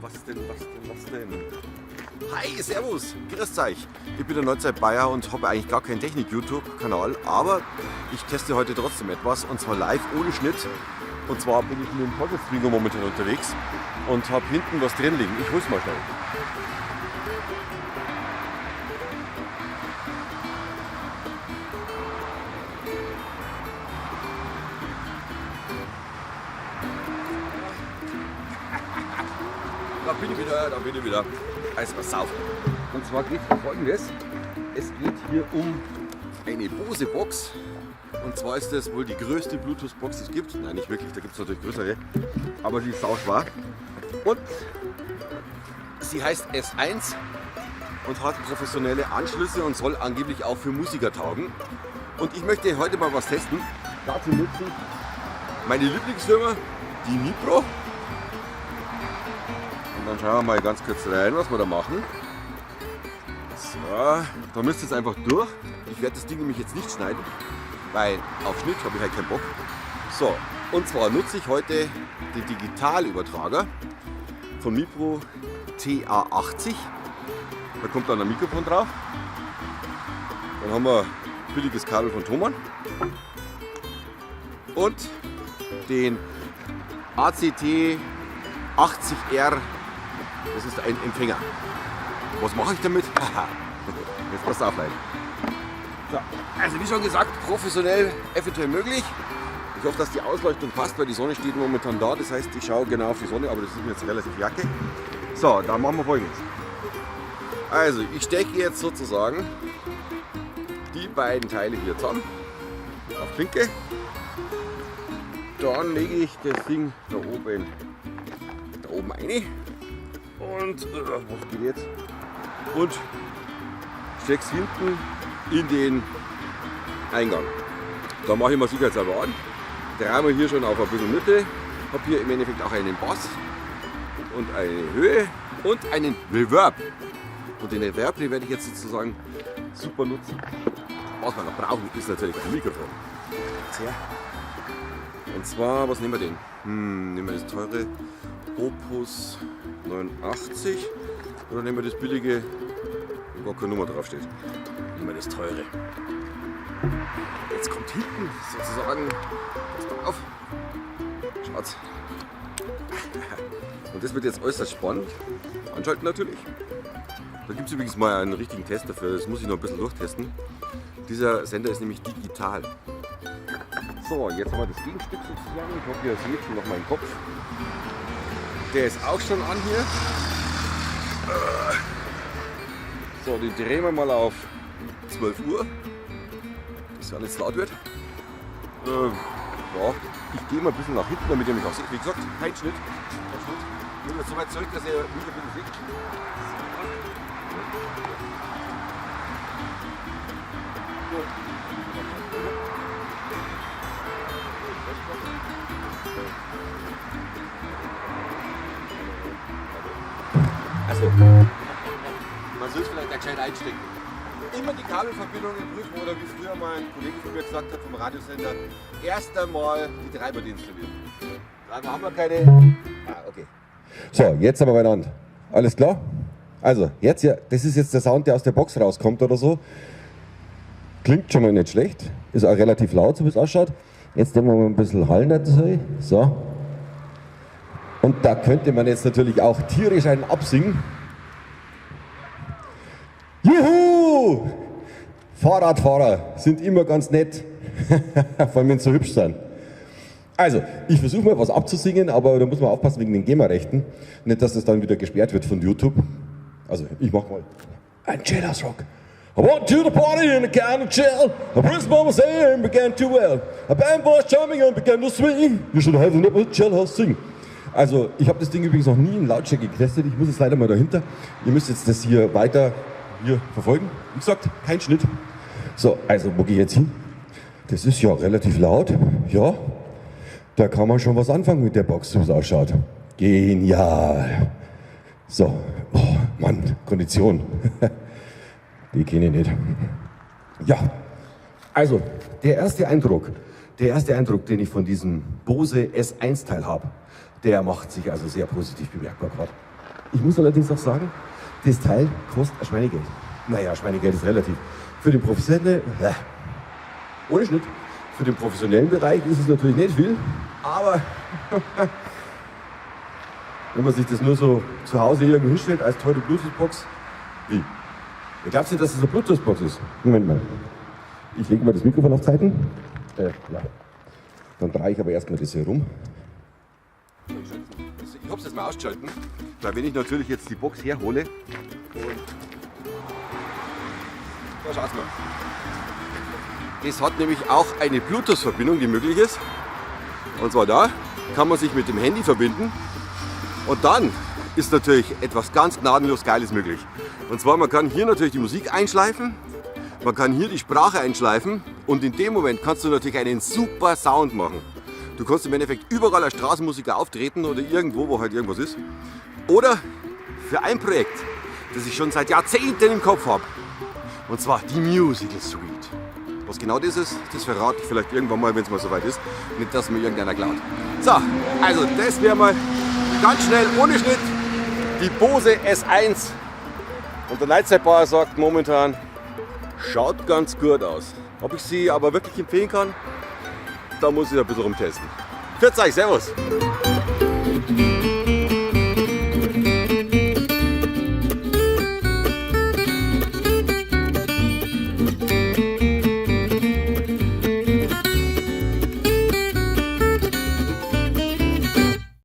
Was denn, was denn, was denn? Hi, servus, grüßt euch. Ich bin der Neuzeit Bayer und habe eigentlich gar keinen Technik-YouTube-Kanal, aber ich teste heute trotzdem etwas und zwar live ohne Schnitt. Und zwar bin ich mit dem Teufelsflieger momentan unterwegs und habe hinten was drin liegen. Ich hol's mal schnell. Da bin ich wieder, da bin ich wieder. Also pass auf. Und zwar geht es um Folgendes. Es geht hier um eine Bose-Box. Und zwar ist das wohl die größte Bluetooth-Box, die es gibt. Nein, nicht wirklich, da gibt es natürlich größere. Aber sie ist sauschwer. Und sie heißt S1 und hat professionelle Anschlüsse und soll angeblich auch für Musiker taugen. Und ich möchte heute mal was testen. Dazu nutze ich meine Lieblingsfirma, die Mipro. Und dann schauen wir mal ganz kurz rein, was wir da machen. So, da müsst ihr jetzt einfach durch. Ich werde das Ding nämlich jetzt nicht schneiden, weil auf Schnitt habe ich halt keinen Bock. So, und zwar nutze ich heute den Digitalübertrager von Mipro TA80. Da kommt dann ein Mikrofon drauf. Dann haben wir billiges Kabel von Thomann. Und den ACT 80R. Das ist ein Empfänger. Was mache ich damit? Jetzt passt auf, Leute. So, also wie schon gesagt, professionell eventuell möglich. Ich hoffe, dass die Ausleuchtung passt, weil die Sonne steht momentan da. Das heißt, ich schaue genau auf die Sonne, aber das ist mir jetzt relativ jacke. So, da machen wir Folgendes. Also, ich stecke jetzt sozusagen die beiden Teile hier zusammen auf Klinke. Dann lege ich das Ding da oben rein. Und was geht jetzt? Und steck's hinten in den Eingang. Da mache ich mal sicherheitshalber an. Drehen wir hier schon auf ein bisschen Mitte. Hab hier im Endeffekt auch einen Bass und eine Höhe und einen Reverb. Und den Reverb, den werde ich jetzt sozusagen super nutzen. Was wir noch brauchen, ist natürlich ein Mikrofon. Jetzt her. Und zwar, was nehmen wir denn? Nehmen wir das teure Opus 89 oder nehmen wir das billige, wo gar keine Nummer drauf steht? Nehmen wir das teure. Jetzt kommt hinten sozusagen das drauf. Schaut's. Und das wird jetzt äußerst spannend. Anschalten natürlich. Da gibt's übrigens mal einen richtigen Test dafür, das muss ich noch ein bisschen durchtesten. Dieser Sender ist nämlich digital. So, jetzt haben wir das Gegenstück sozusagen. Ich hoffe, ihr seht noch meinen Kopf. Der ist auch schon an hier. So, den drehen wir mal auf 12 Uhr, dass ja nicht zu laut wird. Ja, ich gehe mal ein bisschen nach hinten, damit ihr mich auch seht. Wie gesagt, kein Schnitt. Kein Schnitt. Ich nehme jetzt so weit zurück, dass ihr mich ein bisschen seht. Also, man soll es vielleicht auch gescheit einstecken. Immer die Kabelverbindungen prüfen oder wie früher mal ein Kollege von mir gesagt hat vom Radiosender, erst einmal die Treiber deinstallieren. Treiber haben wir keine. Ah, okay. So, jetzt haben wir beieinander. Alles klar? Also, jetzt ja, das ist jetzt der Sound, der aus der Box rauskommt oder so. Klingt schon mal nicht schlecht. Ist auch relativ laut, so wie es ausschaut. Jetzt nehmen wir mal ein bisschen Hallen dazu. So. Und da könnte man jetzt natürlich auch tierisch einen absingen. Juhu! Fahrradfahrer sind immer ganz nett, vor allem wenn sie so hübsch sind. Also, ich versuche mal was abzusingen, aber da muss man aufpassen wegen den GEMA-Rechten. Nicht, dass das dann wieder gesperrt wird von YouTube. Also, ich mach mal ein Jailhouse Rock. I went to the party in a kind of chill. A prince mama say and began to well. A band was charming and began to swing. You should have a jailhouse sing. Also, ich habe das Ding übrigens noch nie in Lautstärke getestet. Ich muss jetzt leider mal dahinter. Ihr müsst jetzt das hier weiter hier verfolgen. Wie gesagt, kein Schnitt. So, also, wo gehe ich jetzt hin? Das ist ja relativ laut. Ja, da kann man schon was anfangen mit der Box, so wie es ausschaut. Genial. So, oh Mann, Kondition. Die kenne ich nicht. Ja, also, der erste Eindruck, den ich von diesem Bose S1 Teil habe, der macht sich also sehr positiv bemerkbar gerade. Ich muss allerdings auch sagen, das Teil kostet ein Schweinegeld. Naja, Schweinegeld ist relativ. Für den professionellen, ohne Schnitt, für den professionellen Bereich ist es natürlich nicht viel, aber wenn man sich das nur so zu Hause irgendwo hinstellt als teure Bluetooth-Box, wie? Ihr glaubt nicht, dass das eine Bluetooth-Box ist? Moment mal. Ich lege mal das Mikrofon auf Zeiten. Ja. Dann drehe ich aber erstmal das hier rum. Ich hab's jetzt mal ausgeschalten, weil wenn ich natürlich jetzt die Box herhole und da schaut's mal. Das hat nämlich auch eine Bluetooth-Verbindung, die möglich ist. Und zwar da kann man sich mit dem Handy verbinden. Und dann ist natürlich etwas ganz gnadenlos Geiles möglich. Und zwar, man kann hier natürlich die Musik einschleifen, man kann hier die Sprache einschleifen und in dem Moment kannst du natürlich einen super Sound machen. Du kannst im Endeffekt überall als Straßenmusiker auftreten oder irgendwo, wo halt irgendwas ist. Oder für ein Projekt, das ich schon seit Jahrzehnten im Kopf hab. Und zwar die Musical Suite. Was genau das ist, das verrate ich vielleicht irgendwann mal, wenn's mal soweit ist. Nicht, dass mir irgendeiner klaut. Das wäre mal ganz schnell, ohne Schnitt, die Bose S1. Und der Nightside-Bauer sagt momentan, schaut ganz gut aus. Ob ich sie aber wirklich empfehlen kann, da muss ich ein bisschen rumtesten. Pfiat euch, servus!